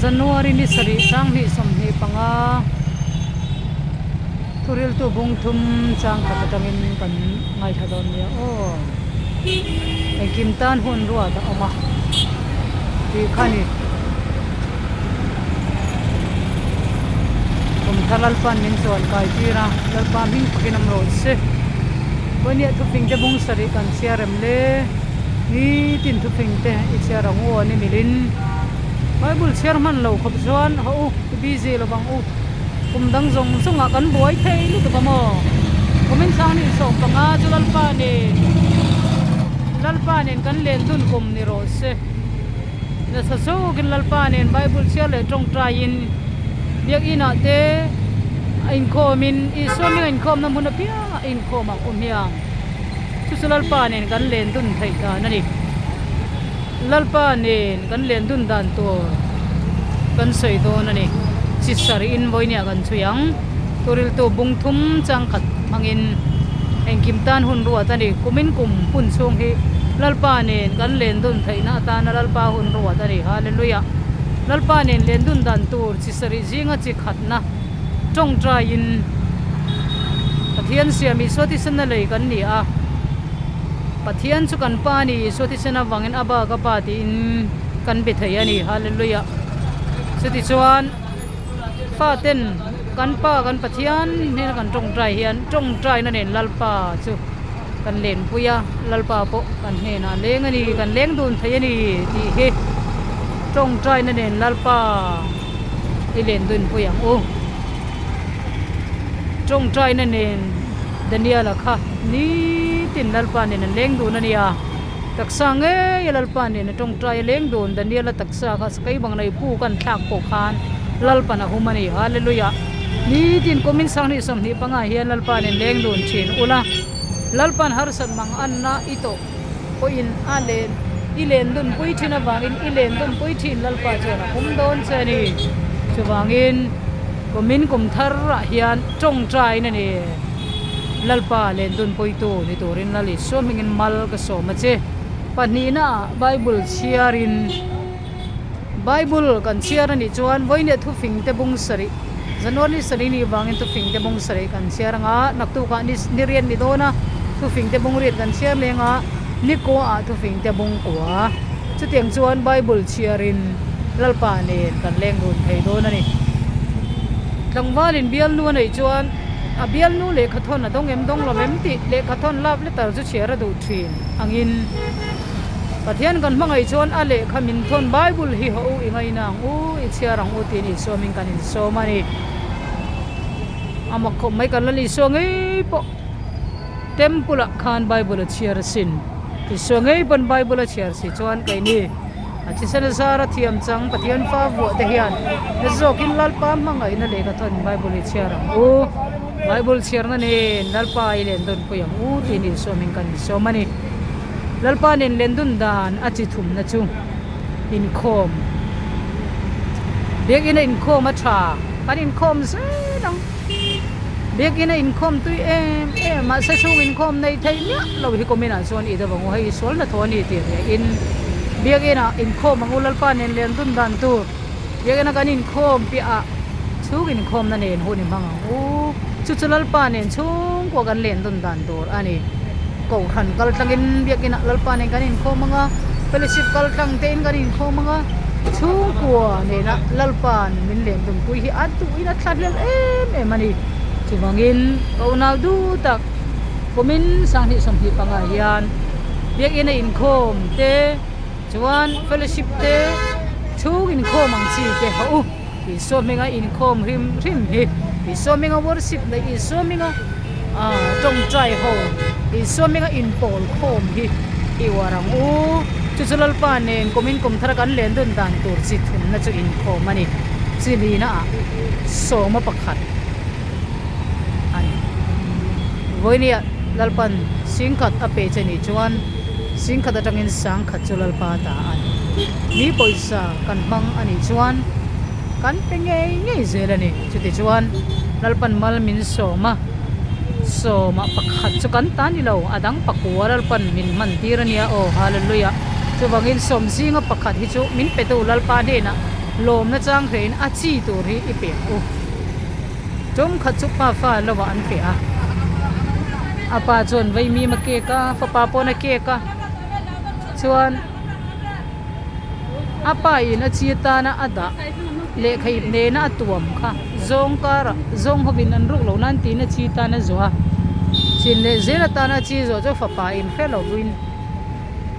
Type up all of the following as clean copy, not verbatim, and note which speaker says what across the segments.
Speaker 1: January ni sarih sanghnih 25 thuriltu bung thum chang khat atangin kan ngaithla dawn nia aw. Engkim tan hun ruat a awm a tih kha ni. Kum thar Lalpa'n min chuan kai tir a, Lalpa hming fakin awm rawh se. Pawihniah thufing te bung sarih kan chhiar rem le. Nitin thufing te i chhiar ang u aw ni milin. Bible chhiar hman lo khawp chuan haw u, i busy lo vang u. Kum dang zawng zawngah kan buai thei lutuk a maw? Kumin sanghnih 15 chu Lalpa nen Lalpa nen kan len dun kum ni rawh se. Nasa zawkin Lalpa nen Bible chhiar leh tawngtaiin Biakinah te a inkhawmin Isua hminga inkhawmna hmun apiangah a inkhawm ang awm hiang. Chu chu Lalpa nen kan len dun theih dan a ni. Lalpa nen kan len dun dan tur kan sawi dawn a ni. Chi sarih in vawinia kan chhui ang. Turiltu bung thum changkhat hmangin engkim tan hun ruat a ni. Kumin kum hun chhung hi Lalpa nen kan len dun theihna atana Lalpa hun ruat a ni. Hallelujah! Lalpa nen len dun dan tur chi sarih zinga chi khatna tawngtaiin Pathian siam Isua thisen a lei kan ni a. Pathian chu kan Pa a ni, Isua thisen avangin Abba ka Pa tiin kan be thei a ni. Hallelujah! Chutichuan faten kan Pa kan Pathian hnena kan tawngtai hian tawngtaina nen Lalpa chu kan lenpui a, Lalpa pawh kan hnenah a leng a ni, kan leng dun thei a ni tih hi tawngtaina nen Lalpa i len dunpui ang u. Tawngtaina nen Daniel-a kha nitin Lalpa nen an leng dun a nia, taksa ngeia Lalpa nen a tawngtai a leng dun Daniel-a taksa kha sakei bang nei puk an thlak pawh khan Lalpan a hum a ni. Hallelujah! Nitin kumin 2025 hian Lalpa nen leng dun thin ula, Lalpan harsat mang anna i tawh pawhin a len i len dun pui thin avangin i len dun pui thin Lalpa chuan a hum dawn che a ni. Chuvangin kumin kum thar ah hian tawngtain a ni. Lalpa len dun puitu ni turin Lal Isua hmingin mal ka sawm a che. Pahnihna ah Bible chhiarin Bible kan chhiar a nih chuan vawiin thufing te bung sarih January ni sarih nih vangin thufing te bung sarih kan chhiar anga naktukah ni ni riat ni dawn a thufing te bung riat kan chhiar leng a ni kua ah thufing te bung kua chutiang chuan Bible chhiarin Lalpa nen kan leng dun thei dawn a ni. Tlangvalin bialnu a neih chuan a bialnu lehkha thawn a dawng em dawng lo em tih lehkha thawn love letter chu chhiar a duh thin angin Pathian kan hmangaih chuan a lehkha min thawn Bible hi haw u i ngaina ang u, i chhiar ang u tiin Isuamin kan insawm a ni. A mak khawp mai kan la Isua ngei pawh Temple ah khan Bible a chhiar asin. Isua ngei pawn Bible a chhiar si chuan keini a thisen a zar a thiam chang Pathian fa vuah te hian na zawkin Lalpa hmangaihna lehkha thawn Bible i chhiar ang u. Bible chhiarna nen Lalpa i len dawn pui ang u tiin Isuamin kan insawm a ni. Lalpa nen len dun dan a chi thumna chu inkhawm. Biakina inkhawm a tha, kan inkhawm zel ang. Biakina inkhawm tui em em mahse chhung inkhawm nei thei miah lo hi kuminah chuan i deuh ang u, hei sual hnathawh a ni tih riahin Biakina inkhawm ang u Lalpa nen len dun dan tur Biakina kan inkhawm piahah chhung inkhawmna nen hun i hmang ang u, chu chu Lalpa nen chhungkua kan len dun dan tur a ni. Kohhran kal tlangin biakinah Lalpa nen kan inkhawm ang a, fellowship kal tlang tein kan inkhawm ang a, chhungkua nena Lalpa'n min len dunpui hi a duhin a thlahlel em em a ni. Chuvangin ka unau duh tak kumin 2025 hian biakina inkhawm te chuan fellowship te chhung inkhawm ang chi te hauh u. Isua hminga inkhawm hrim hrim hi Isua hminga worship leh Isua hminga ah tawngtai ho Isua hminga inpawl khawm hi i uar ang u. Chu chu Lalpa nen kumin kum thara kan len dun dan tur chi thumna chu inkhawm a ni. Chi lina ah sawma pakhat a ni. Vawinia Lalpan singkhat a pe che nih chuan singkhat atangin sangkhat chu Lalpa ta a ni. Ni pawisa kan hmang a nih chuan kan pe ngei ngei zel a ni. Chutichuan Lalpan mal min sawm a, sawmah pakhat chu kan ta ni lo, a dang pakua Lalpan min hman tir a nia aw, Hallelujah. Chuvangin sawm zinga pakhat hi chu min pe tu Lalpa hnenah. Lawmna chang hrein a chi tur hi i pe ang u. Tum khat chu pa fa lo ah an feh a. A pa chuan vaimim a kek a, fapa pawn a kek a. Chuan a pa in a chi atana a dah lehkha ip nena a tuam kha zawng karah zawng hovin an ruk loh nan tiin a chi tan a zawh a. Chin leh zel atana a chi zawh chu fapa in hre lovin.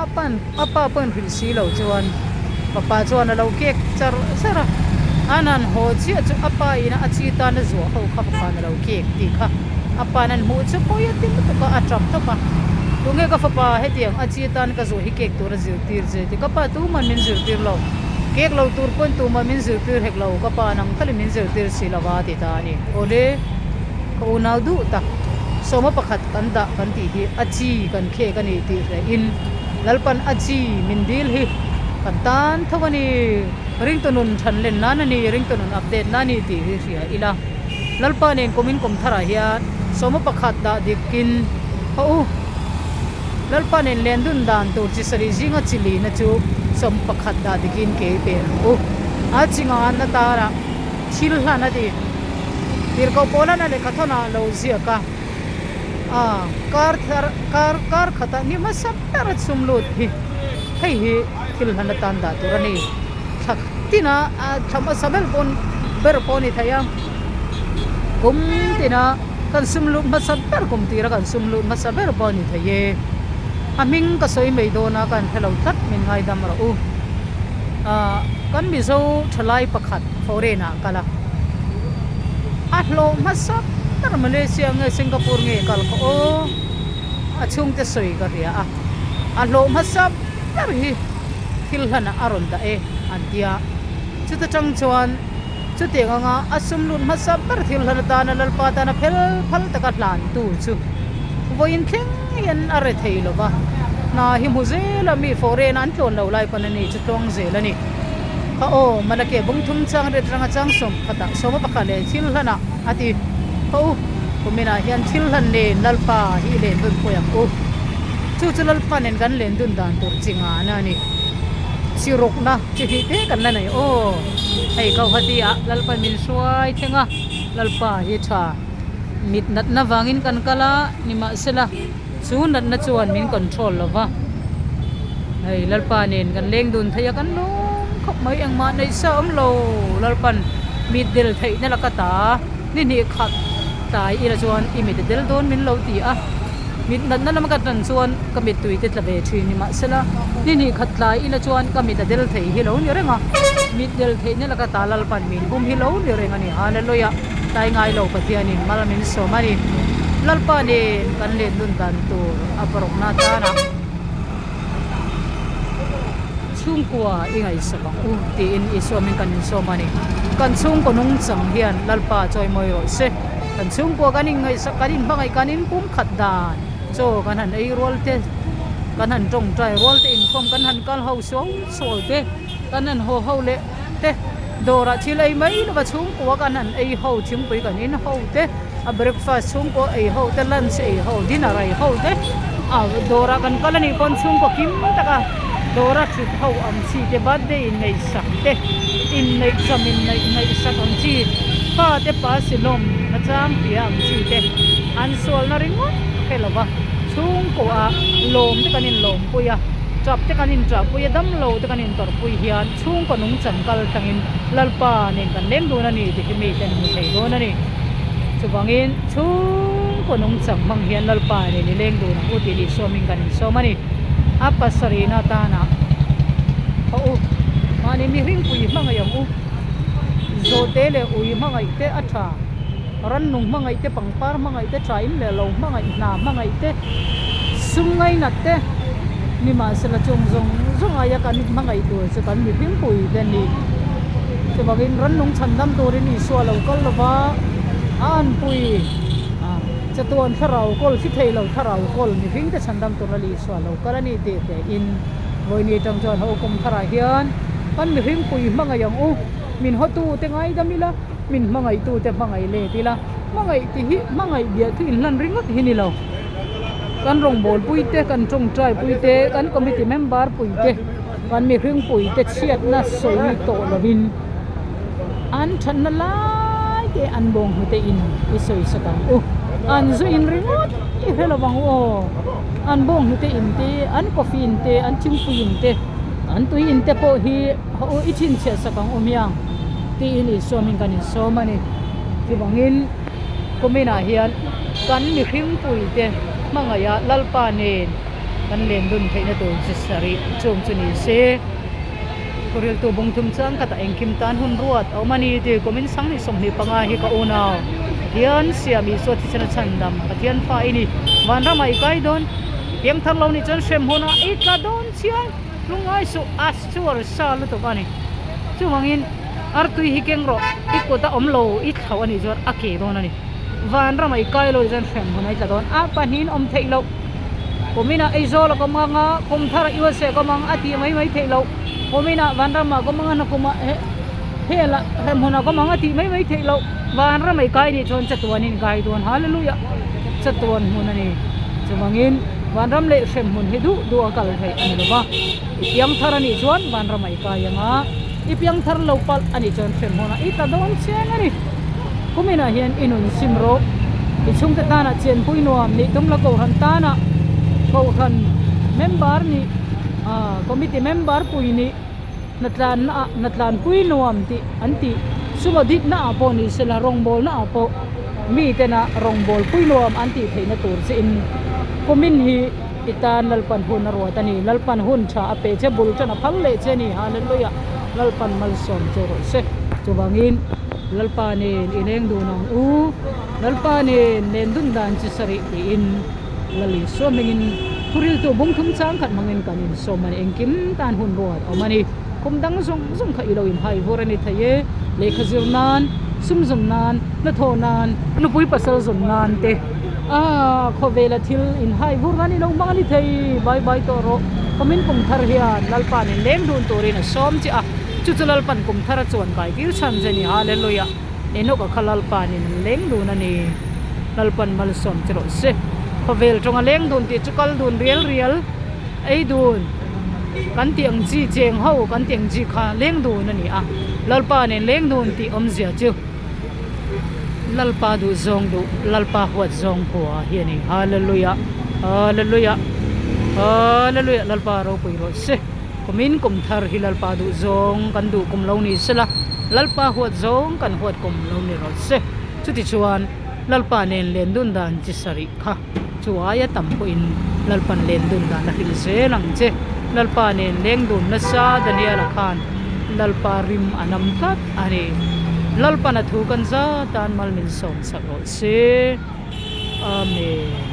Speaker 1: A pan a pa pawhin hrilh si lo chuan fapa chuan a lo kek char char a, an han haw chiah chu a pa ina a chi tan a zuah ho kha fapa'n a lo kek tih kha a pa'n an hmuh chu pawi a ti lutuk a, a tap tawp a, tunge ka fapa hetiang a chi tan ka zuah hi kek tur a zirtir che tih ka pa tuman min zirtir lo, kek lo tur pawn tuman min zirtir hek lo, ka pa nang thalin min zirtir si lo va ti ta a ni. Awle ka unau duh tak sawma pakhat kan dah kan tih hi a chi kan khek a ni tih hrehin Lalpan a chi min dil hi kan tan tho a ni. Ringtu nun than len nan a ni, ringtu nun update nan a ni tih hi hria ila. Lalpa nen kum in kum tharah hian sawma pakhat dah dikin haw u. Lalpa nen len dun dan tur chi sarih zinga chi lina chu sawm pakhat dah dikin ke i pen ang u. A chi ngan atara thil hlan a ti. Tirhkoh pawlan a lehkha thawnah lo ziak a. A kar thar kar kar khatah ni hmasa ber a chhum lut hi hei hi thil hlan atan dah tur a ni thla tina a thla hmasa ber pawn ber pawh a ni thei a kum tina kan sum lut hmasa ber kum tira kan sum lut hmasa ber pawh a ni thei e a hming ka sawi mai dawn a ka han hrelo tlat min ngaidam rawh u ah kan mizo thalai pakhat foreign ah kal a a hlawh hmasa ber Malaysia nge Singapore nge kal kha aw a chhungte sawi ka hria a a hlawh hmasa ber hi thil hlanah a rawn dah e an tia chuta tang chuan chutiang anga a sum lut hmasa ber thil hlan atana Lalpa tana phel phal taka hlan tu chu vawiin thleng hian a re thei lo va hna hi hmu zel a mi foreign an tlawn lo lai pawn a ni chu tluang zel a ni. Ka aw, Malake bung thum chang ret ranga chang sawm khatah sawma pakhat leh thil hlanah a ti. Ka u, kuminah hian thil hlan nen Lalpa hi i len dun pawih ang u. Chu chu Lalpa nen kan len dun dan tur chi ngana a ni. Chi rukna chi hnih te kan la nei aw. Hei Gauhati ah Lalpa min hruai thleng a, Lalpa hi tha. Mit natna vangin kan kal a, nimahsela Chu natna chuan min control lo va, hei Lalpa nen kan leng dun thei a, kan lawm khawp mai engmah neih sa awm lo, Lalpan mit del theihna la ka ta, ni hnih khat tlai ila chuan i mit a del dawn min lo ti a, mit natna lama ka tan chuan ka mittui te tla ve thin ni mahsela ni hnih khat tlai ila chuan ka mit a del thei hi lo ni reng a, mit del theihna la ka ta Lalpan min hum hi lo ni reng a ni, Hallelujah. Tlai ngai lo Pathianin mal min sawm a ni. Lalpa nen kan len dun dan tur a parukna atana chhungkua i ngaihsak ang u tiin Isua min kan insawm a ni. Kan chhungkaw nungchang hian Lalpa chawimawi rawh se. Kan chhungkua kan inngaihsak, kan inhmangaih, kan inpumkhat dan chaw kan han ei rual te, kan han tawngtai rual te, inkhawm kan han kal ho suau suau te, kan han haw ho leh te dawrah thil ei mai lova chhungkua kan han ei ho thingpui kan in ho te a breakfast chhungkua ei ho te lunch ei ho dinner ei ho te ah dawrah kan kal anih pawn chhungkaw kim taka dawra thut ho ang chi te birthday inneih sak te inneih cham inneih ngaih sak ang chi fa te pa silawm a chang tia ang chi te an sualna ringawt hre lova chhungkua lawm te kan inlawmpui a tap te kan intahpui a damlo te kan intawrhpui hian. Chhungkaw nungchang kal tlangin Lalpa nen kan leng dun a ni tih hi mite an hmu thei dawn a ni. Chuvangin chhungkaw nungchang hmang hian Lalpa nen i leng dun ang u tih Isua-min kan insawm a ni. A pasarihna atana haw u, mahni mihring pui hmangaih ang u, zawhte leh ui hmangaih te a tha, rannung hmangaih te, pangpar hmangaih te, tha in leh lo hmangaih, hna hmangaih te, sum ngainat te, nimahsela chung zawng zawng aia kan hmangaih tur chu kan mihring pui te a ni. Chuvangin rannung chhandam turin Isua lo kal lova a anpui a, chatuan thlarau kawl thi thei lo thlarau kawl mihring te chhandam tura Isua lo kal a ni tih tein vawiin atang chuan ho kum tharah hian kan mihring pui hmangaih ang u, min hawtute ngaidam ila, min hmangaihtute hmangaih let ila, hmangaih tih hi hmangaih biah thu inhlan ringawt hi ni lo. Kan rawngbawlpui te, kan tawngtai pui te, kan committee member pui te. Kan mihring puite chhiatna sawi tawh lovin an thatna lai te an bawng hnute in i sawi sak ang u. An zu in ringawt i hre lo vang u aw. An bawng hnute in te, an coffee in te, an thingpui in te, an tui in te pawh hi hawh u i chhinchhiah sak ang u hmiang tiin Isua hming kan insawm a ni. Chuvangin kuminah hian kan mihring puite hmangaih a Lalpa nen kan len dun theihna tur chi sarih chung chu ni se. Thuriltu bung thum chuan ka tah engkim tan hun ruat a awm a ni tih kumin sanghnih 25 hi ka unau Pathian siam Isua thisen a chhan dam Pathian fa i ni. Vanramah i kai dawn piang thar lo nih chuan hrem hunah i tla dawn chiang lungngai suh a chhuar sa lutuk a ni. Chuvangin artui hi keng rawh i kut a awm lo i thlauh a nih chuan a ke dawn a ni. Vanramah i kai lo nih chuan hrem hunah i tla dawn a pahnihin awm theih loh. Kuminah Aizawl a kawm ang a, kum tharah USA a kawm ang a tih mai mai theih loh. Kuminah Vanramah a kawm ang a, hnakumah he hel ah hremhmunah a kawm ang a tih mai mai theih loh. Vanram ei kai nih chuan chatuanin kai dawn Hallelujah! Chatuan hmun a ni. Chuvangin Vanram leh hremhmun hi duh duh a kal theih a ni lo va. I piang thar a nih chuan Vanram ei kai ang a, i piang thar lo palh a nih chuan hremhmunah i tla dawn chiang a ni. Kuminah hian i nun sim rawh. I chhungte tanah chenpui nuam nih tum la Kohhran tanah Kohhran member nih ah committee member pui nih hnatlanna ah hnatlanpui nuam tih an tih sum audit na ah pawh ni sela rawngbawlna ah pawh mi tena rawngbawlpui nuam an tih theihna tur che in kumin hi i tan Lalpan hun a ruat a ni. Lalpan hun tha a pe che bul tan a phal leh che a ni. Hallelujah! Lalpan malsawm che rawh se. Chuvangin Lalpa nen i leng dun ang u, Lalpa nen len dun dan chi sarih tiin Lal Isua hmingin thuriltu bung thum chang khat hmangin kan insawm a ni. Engkim tan hun ruat awm a ni. Kum dang zawng zawng kha i lo inhai vur a ni thei e. Lehkha zir nan, sum zawn nan, hnathawh nan, nupui pasal zawn nan te ah khawvela thil inhai vur nan i lo hmang a ni thei. Bye bye tawh rawh. Kumin kum thar hian Lalpa nen leng dun turin a sawm che a. Chu chu Lalpan kum thar a chuan kai tir chhan che ni. Hallelujah! Enoch-a kha Lalpanin an leng dun a ni. Lalpan malsawm che rawh se. Khawvel tawnga leng dun tih chu kal dun rial rial, ei dun kan tih ang chi, cheng ho kan tih ang chi kha leng dun a ni a. Lalpa nen leng dun tih awmzia chu Lalpa duh zawng duh, Lalpa huat zawng hua hi a ni. Hallelujah! Hallelujah! Hallelujah! Lalpa ropui rawh se. Kumin kum thar hi Lalpa duh zawng kan duh kum lo ni sela, Lalpa huat zawng kan huat kum lo ni rawh se. Chutichuan, Lalpa nen len dun dan chi sarih kha chu aia tam pawhin Lalpan len dun dan a hrilh zel ang che. Lalpa nen leng dun nasa Daniela khan Lalpa rim a nam tlat a ni. Lalpan a thu kan za tan mal min sawm chak rawh se. Amen.